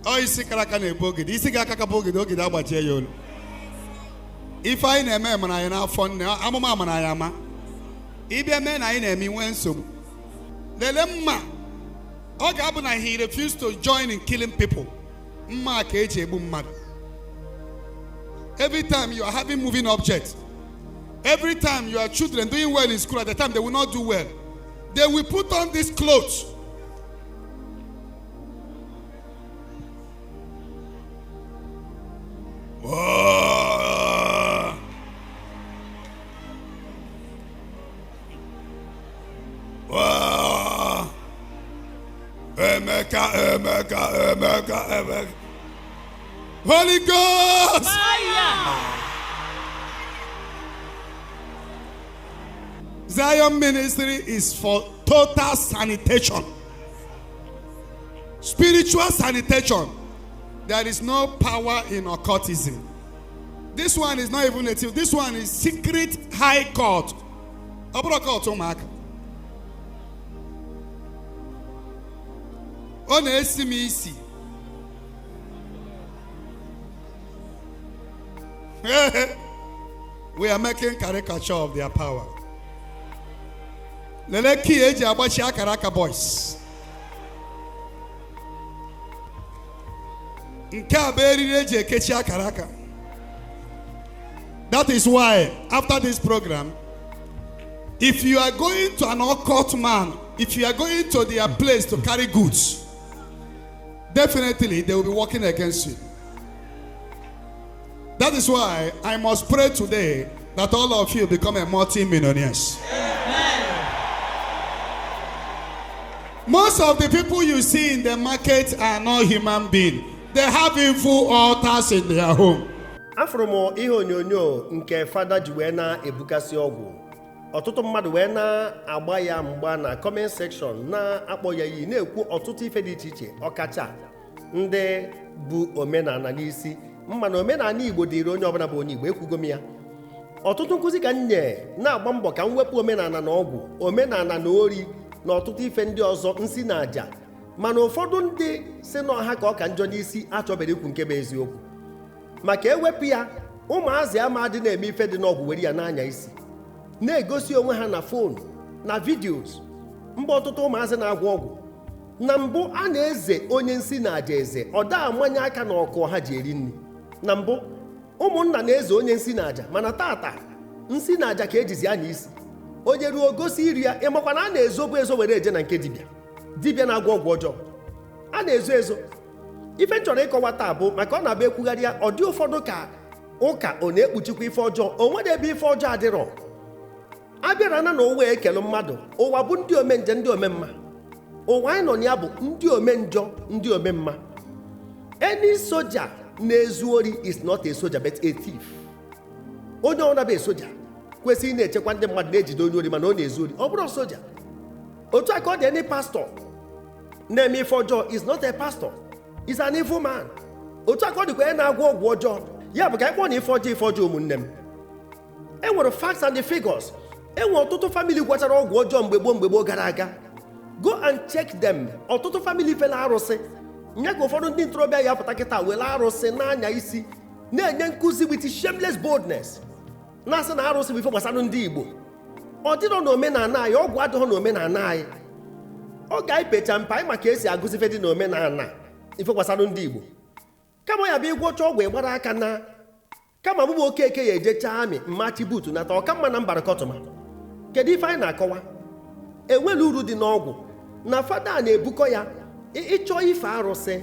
Ọ isi kara aka na-ebu ogidi. Isi gị aka ka bụ ogidi, ogidi agbajie ya olu. Ife anyị na-eme mara anyị n'afọ nne, amụma mara anyị ama. Ịbịa mee na anyị na-eme inwe nsogbu. Lelee mma. Ọ ga-abụ na he refused to join in killing people. Mma ka eji egbu mmadụ. Every time you are having moving objects, every time your children doing well in school, at the time they will not do well. They will put on this clothes. Whoa. Whoa. Emeka, Emeka, Emeka, Emeka. Holy Ghost! Fire. Zion ministry is for total sanitation. Spiritual sanitation. There is no power in occultism. This one is not even native. This one is secret high court. Ọ bụrụ court ụmụaka. Ọ na-esi m isi. We are making caricature of their power. Lelee key eji agbachi akara aka boys. Nke a bụ eriri eji ekechi akara aka. That is why after this program, if you are going to an occult man, if you are going to their place to carry goods, definitely they will be working against you. That is why I must pray today that all of you become a multi-millionaires. Most of the people you see in the market are not human beings. They have evil altars in their home. Afụrụ m ihe onyonyo nke fada ji wee na-ebukasị ọgwụ. Ọtụtụ mmadụ wee na-agba ya mgba na comment section, na-akpọ ya iyi, na-ekwu ọtụtụ ife dị iche iche, ọkacha ndị bụ omenala n'isi mma na omenala Igbo dịrị onye ọbụla bụ onye Igbo. Ekwugo m ya, ọtụtụ nkụzi ka m nye na-agba mbọ ka m wepụ omenala na ọgwụ, omenala na ori na ọtụtụ ife ndị ọzọ, nsi na àjà. Mana ụfọdụ ndị si na ọha ka ọ ka njọ n'isi achọbere ikwu nke bụ eziokwu, maka ewepụ ya, ụmụazị ama dị na-eme ife dị n'ọgwụ, were ya n'anya isi, na-egosi onwe ha na phone na videos. Mgbe ọtụtụ ụmụazị na-agwọ ọgwụ na mbụ, a na-eze onye nsi na aja eze, ọ daa amanye aka na ọkụ ha ji eri nri. Na mbụ, ụmụnna na-eze onye nsi na aja, mana tata nsi na aja ka ejizi anya isi. Onye ruo gosi iri ya, ịmakwa na a na-ezobu ezo were eje na nke dibịa, dibịa na-agwọ ọgwụ ọjọọ a na-ezo ezo. Ife m chọrọ ịkọwa taa bụ maka ọ na-abịa ekwugharị ya, ọ dị ụfọdụ ka ụka ọ na-ekpuchikwa ife ọjọọ. O nwere ebe ife ọjọọ adịrọ. A bịara na n'ụwa ekelu mmadụ, ụwa bụ ndị omenje, ndị omemma. Ụwa anyị nọ na ya bụ ndị omenjọ, ndị omemma. Any soja na-ezu ori is not a soldier but a thief. Onye ọbụla bụ soja kwesịrị na-echekwa ndị mmadụ, na-ejide onye ori, mana ọ na-ezu ori, ọ bụrụ soja. Otu a ka ọ dị, any pastor na-eme ife ọjọọ is not a pastor, is an evil man. Otu a ka ọ dịkwa onye na-agwọ ọgwụ ọjọọ. Ya bụ ka anyị kpọọ na ife ọjọọ ife ọjọọ. Ụmụnne m, e nwere facts and the figures. E nwere ọtụtụ family gwachara ọgwụ ọjọọ mgbe gboo, mgbe gboo gara aga. Go and check them. Ọtụtụ family fela arụsị nye ka ụfọdụ ndị ntorobịa ya pụta kịta were arụsị n'anya isi, na-enye nkụzi with shameless boldness, na-asị na arụsị bụ ife gbasara ndị Igbo. Ọ dịrọ n'omenala anyị. Ọgwụ adịghọ n'omenala anyị. Ọ ga-epecha mpa anyị maka esi agụzi ife dị n'omenala, ife gbasara ndị Igbo. Kama ya bụ ịgwọcha ọgwụ, ịgbara aka na kama mụ bụ Okeke ya ejechaa amị mmachi buutu nata ọka mma na mbarakọtụma. Kedu ife anyị na-akọwa? Enwere uru dị n'ọgwụ na fada a na-ebukọ ya. Ịchọ ife arụsị,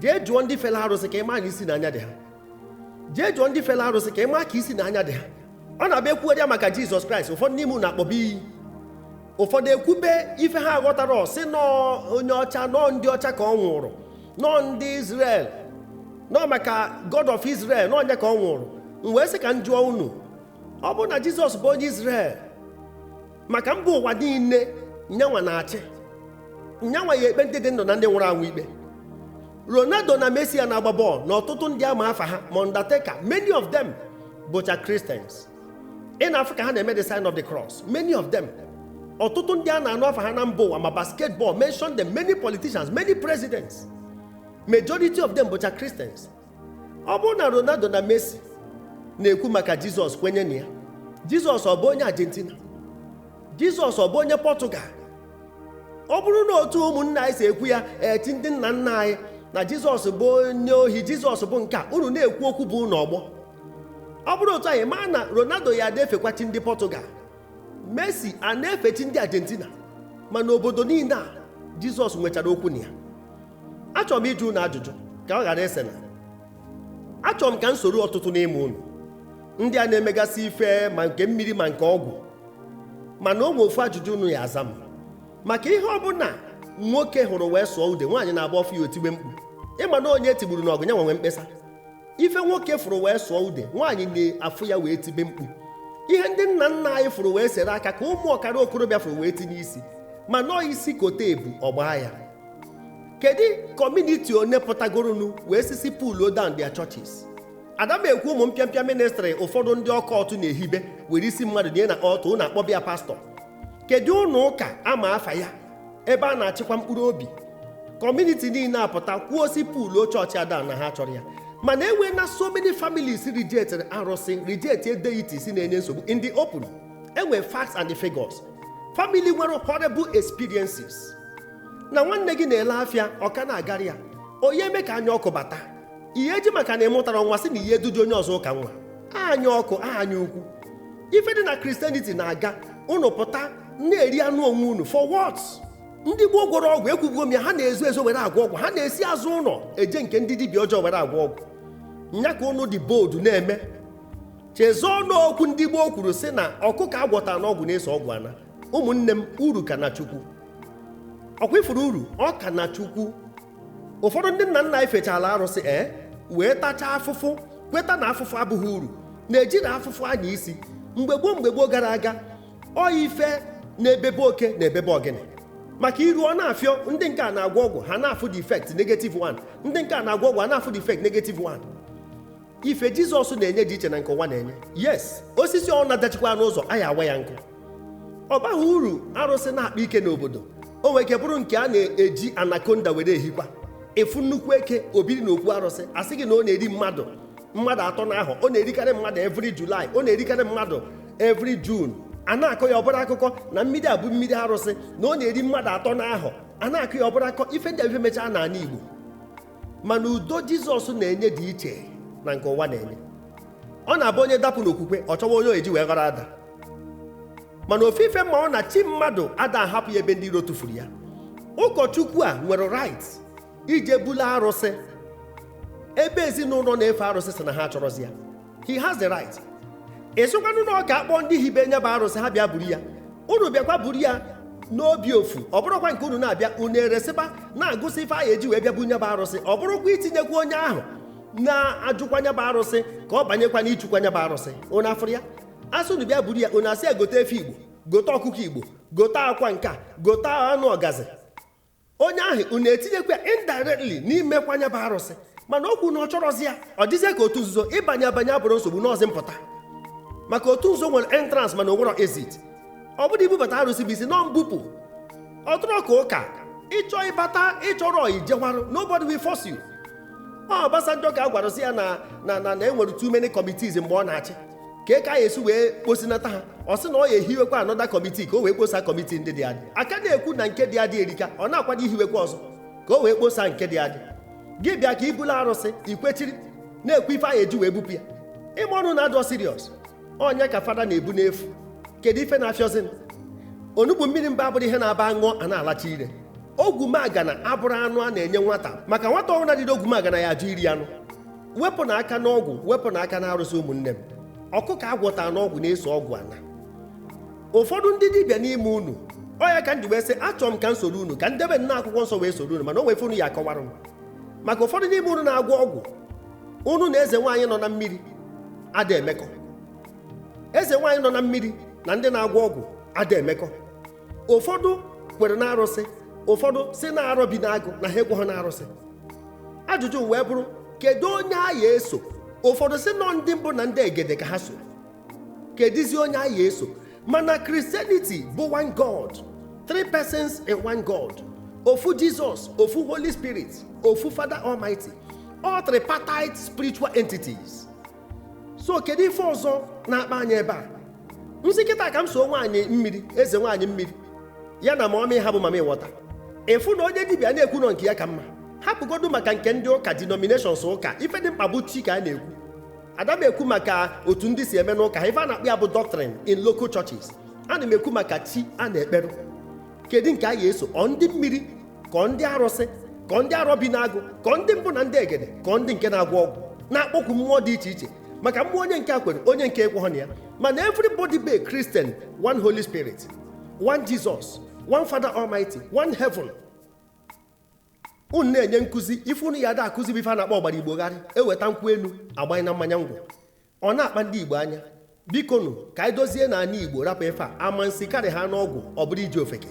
jee jụọ ndị fere arụsị ka ị maa na isi na anya dị ha. Jee jụọ ndị fere arụsị ka ị maa ka isi na anya dị ha. Ọ na-abịa ekwugharịa maka Jizọs Kraịst, ụfọdụ n'ime unu akpọba iyi, ụfọdụ ekwube ife ha aghọtara, ọsị nọọ onye ọcha, nọọ ndị ọcha ka ọ nwụrụ, nọọ ndị Israel, nọọ maka God of Israel, nọọ onye ka ọ nwụrụ. M wee sị ka m jụọ unu, ọ bụrụ na Jizọs bụ onye Israel maka mba ụwa niile, nyanwa na-achị, nyanwa ya ekpe ndị dị ndụ na ndị nwụrụ anwụ ikpe. Ronaldo na Messi ya na-agba bọọlụ na ọtụtụ ndị ama afa ha ma Undertaker, many of them bụcha Christians. Ị na-afụ ka ha na-eme the sign of the cross, many of them. Ọtụtụ ndị a na-anụ afa ha na mba ụwa ma basketball, mention them, many politicians, many presidents. Majority of them bụcha Christians. Ọ bụrụ na Ronaldo na Messi na-ekwu maka Jizọs, kwenye na ya, Jizọs ọ bụ onye Argentina? Jizọs ọ bụ onye Portugal? Ọ bụrụ na otu ụmụnna anyị si ekwu ya, eti ndị nna nna anyị na Jizọs bụ onye ohi, Jizọs bụ nke a, unu na-ekwu okwu bụ unu ọgbọ. Ọ bụrụ otu anyị maa na Ronaldo ya na-efekwa chi ndị Portugal, Messi a na-efe chi ndị Argentina, mana obodo niile a Jizọs nwechara okwu na ya. Achọrọ m ịjụ unu ajụjụ ka ọ ghara ese na achọrọ m ka m soro ọtụtụ n'ime unu ndị a na-emegasị ife, ma nke mmiri ma nke ọgwụ, mana o nwe ofu ajụjụ unu ya aza m. Maka ihe ọbụla nwoke hụrụ wee sụọ ude, nwaanyị na-agba ọfụ ya otigbe mkpu. Ịma na onye etigburu n'ọgụ ya nwenwe mkpesa. Ife nwoke fụrụ wee sụọ ude, nwaanyị na-afụ ya wee tibe mkpu. Ihe ndị nna nna anyị fụrụ wee sere aka ka ụmụ ọkara okorobịa fụrụ wee tinye isi, ma nọọ isi kote ebu ọgbaa ya. Kedu community one pụtagoronu wee sisi pull down their churches? Ada m ekwu ụmụ mpịampịa ministry ụfọdụ ndị ọkọtụ na-ehibe were isi mmadụ nye na ọtụ ụnụ akpọbịa pastọ. Kedu ụnụ ụka ama afa ya ebe a na-achịkwa mkpụrụ obi? Community niile apụta kwuo si pull chọọchị ada na ha chọrọ ya. Mana enwe na so many families rejected arụsị, reject deities na-enye nsogbu in the open. Enwe facts and the figures. Family nwere horrible experiences. Na nwanne gị na-ele afịa ọka na-agarị ya, onye eme ka anya ọkụ bata ihe eji maka na ịmụtara nwa sị na ihe eduje onye ọzọ ụka nwa anya ọkụ anya ukwu. Ife dị na Christianity na-aga unu pụta na-eri anụ onwe unu for what? Ndị gboo gwọrọ ọgwụ, ekwugo m ya, ha na-ezo ezo were agwọ ọgwụ, ha na-esi azụ ụlọ eje nke ndị dibịa ọjọọ were agwọ ọgwụ. Nya ka unu dị bold na-eme. Chezọọ n'okwu ndị gboo kwuru sị na ọkụkọ agwọtara n'ọgwụ na-eso ọgwụ ana. Ụmụnne m, uru ka na Chukwu. Ọkwa ifuru uru ọ ka na Chukwu. Ụfọdụ ndị nna nna anyị fechara arụsị wee tachaa afụfụ, kweta na afụfụ abụghị uru, na-ejiri afụfụ anya isi. Mgbe gboo gara aga, ọ ife na-ebebe oke na-ebebe ọgịnị maka iru ọ na-afịọ. Ndị nke a na-agwọ ọgwụ ha na-afụ the effect negative one, ndị nke a na-agwọ ọgwụ ha na-afụ the effect negative one. Ife Jizọs na-enye dị iche na nke ụwa na-enye. Yes, osisi ọ na-adachikwa n'ụzọ anyị awa ya nkụ. Ọ baghị uru arụsị na-akpa ike n'obodo. O nwere ike bụrụ nke a na-eji anaconda were ehikwa efu nnukwu eke obiri na okwu arụsị, asị gị na ọ na-eri mmadụ mmadụ atọ n'ahụ, ọ na-erikarị mmadụ every July, ọ na-erikarị mmadụ every June. A na-akọ ya ọbụrụ akụkọ na mmiri a bụ mmiri arụsị, na ọ na-eri mmadụ atọ n'ahụ. A na-akọ ya ọbụrụ akụkọ ife ndị a ife mechaa n'ala Igbo. Mana udo Jizọs na-enye dị iche na nke ụwa na-enye. Ọ na-abụ onye dapụ n'okwukwe, ọ chọwa onye eji wee ghọrọ ada. Mana ofufe ma ọ na chi mmadụ ada ahapụ ya ebe ndị iro tụfuru ya. Ụkọchukwu a nwere right ije bulu arụsị ebe ezinụlọ na-efe arụsị sị na ha chọrọzi ya. He has the right. Ịsịkwanụ na ọ ka akpọ ndị hibe nye bụ arụsị ha bịa buru ya, unu bịakwa buru ya n'obi ofu. Ọ bụrụkwa nke unu na-abịa, unu eresịba na-agụsị ife ahụ eji wee bịa bunye bụ arụsị. Ọ bụrụkwa itinyekwa onye ahụ na-ajụkwanye bụ arụsị ka ọ banyekwa n'ịchụkwanye bụ arụsị. Unu afụrụ ya, asị unu bịa buru ya, unu asị ya gote efe Igbo, gote ọkụkọ Igbo, gote akwa nka, gote anụ ọgazi. Onye ahụ unu etinyekwa ya indirectly n'imekwanye bụ arụsị. Mana okwu na ọ chọrọzi ya, ọ dịzie ka otu nzuzo. Ịbanye abanye abụrụ nsogbu n'ọzi mpụta, maka otu nzuzo nwere entrance mana o nwere exit. Ọ bụrụ ibubata arụsị bụ isi nọ mbupụ, ọ tụrụ ka ụka ịchọ ịbata, ịchọrọ ijewarụ, nobody will force you. Ọ Obasanjo ka a gwara sị ya na enwere too many committees mgbe ọ na-achị, ka e ka a esi wee kposinata ha. Ọ sị na ọ ya ehiwekwa another committee ka o wee kposa committee ndị dị adị. Aka na-ekwu na nke dị adị erika, ọ na-akwado ihiwekwa ọzọ ka o wee kposa nke dị adị. Gị bịa ka ibulu arụsị ikwechiri na-ekwu ife ahụ eji wee bupụ ya. Ịma ọnụ na-adọ serious ọnya ka fada na-ebu n'efu. Kedu ife na-afịọzi onugbu mmiri mba abụrụ ihe na-aba ṅụọ a na-alacha ire. Ogwumagana abụrụ anụ a na-enye nwata, maka nwata ọbụla dịrị ogwumagana ya ajụ iri anụ. Wepụ na aka n'ọgwụ, wepụ na aka na-arụsị. Ụmụnne m, ọkụkọ agwọta n'ọgwụ na-eso ọgwụ ana. Ụfọdụ ndị dibịa n'ime unu, ọ ya ka m ji wee sị achọrọ m ka m soro unu, ka m debe nna akwụkwọ nsọ wee soro unu. Mana o nwee unu ya akọwara m maka ụfọdụ n'ime unu na-agwọ ọgwụ. Unu na eze nwaanyị nọ na mmiri ada emekọ. Eze nwaanyị nọ na mmiri na ndị na-agwọ ọgwụ ada emekọ. Ụfọdụ kwere na arụsị, ụfọdụ si na arọ bi n'agụ na ha ekweghị na arụsị. Ajụjụ wee bụrụ, kedu onye a ya eso? Ụfọdụ si nọ ndị mbụ na ndị egede ka ha so. Kedizi onye a ya eso? Mana Christianity bụ one God, three persons in one God. Ofu Jizọs, ofu Holy Spirit, ofu Father Almighty, all tripartite spiritual entities. So kedu ife ọzọ na-akpa anyị ebe a? Nsị kịta ka m so nwaanyị mmiri, eze nwaanyị mmiri ya na mummy ha bụ mummy water. Efu na onye dibịa na-ekwu nọ nke ya ka mma. Hapụgodu maka nke ndị ụka, denominations ụka. Ife dị mkpa bụ chi ka a na-ekwu. Ada m ekwu maka otu ndị si eme n'ụka ha. Ife a na-akpọ ya bụ doctrine in local churches. Ana m ekwu maka chi a na-ekperụ. Kedu nke a ga-eso? Ọ ndị mmiri, ka ọ ndị arụsị, ka ọ ndị arọ bi n'agụ, ka ọ ndị mbụ na ndị egede, ka ọ ndị nke na-agwọ ọgwụ na-akpọkwu mmụọ dị iche iche? Maka mmụọ onye nke a kwere, onye nke ekweghọ na ya. Mana everybody be Christian, one Holy Spirit, one Jesus, one Father Almighty, one heaven. Unu na-enye nkụzi, ife unu ya ada akụzi bụ ife a na-akpọ ọgbara Igbo gharị. Eweta nkwụ elu, agbanye na mmanya ngwọ, ọ na-akpa ndị Igbo anya. Bikonu, ka anyị dozie na ala Igbo, rapụ ife a amansi karị ha n'ọgwụ. Ọ bụrụ iji ofeke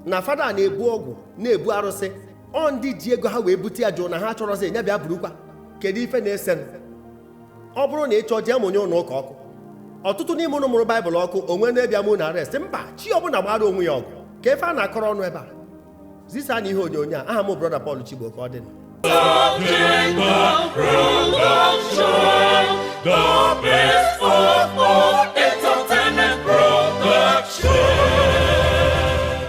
na fada na-ebu ọgwụ, na-ebu arụsị, ọ ndị ji ego ha wee bute ya jụụ na ha chọrọzi nya bịa burukwa. Kedu ife na-esenụ? Ọ bụrụ na ị chọọ, jee mụnye ụlọ ụka ọkụ. Ọtụtụ n'ime ụnụ mụrụ Baịbụl ọkụ onwe na-ebịa mụ na arrest. Mba, chi ọbụla gbara onwe ya ọgụ. Ka ife a na-akọrọ ọnụ ebe a zisa na ihe onyonyo a. Aha m, Brother Paul Chigbo. Ka ọ dị. Production, the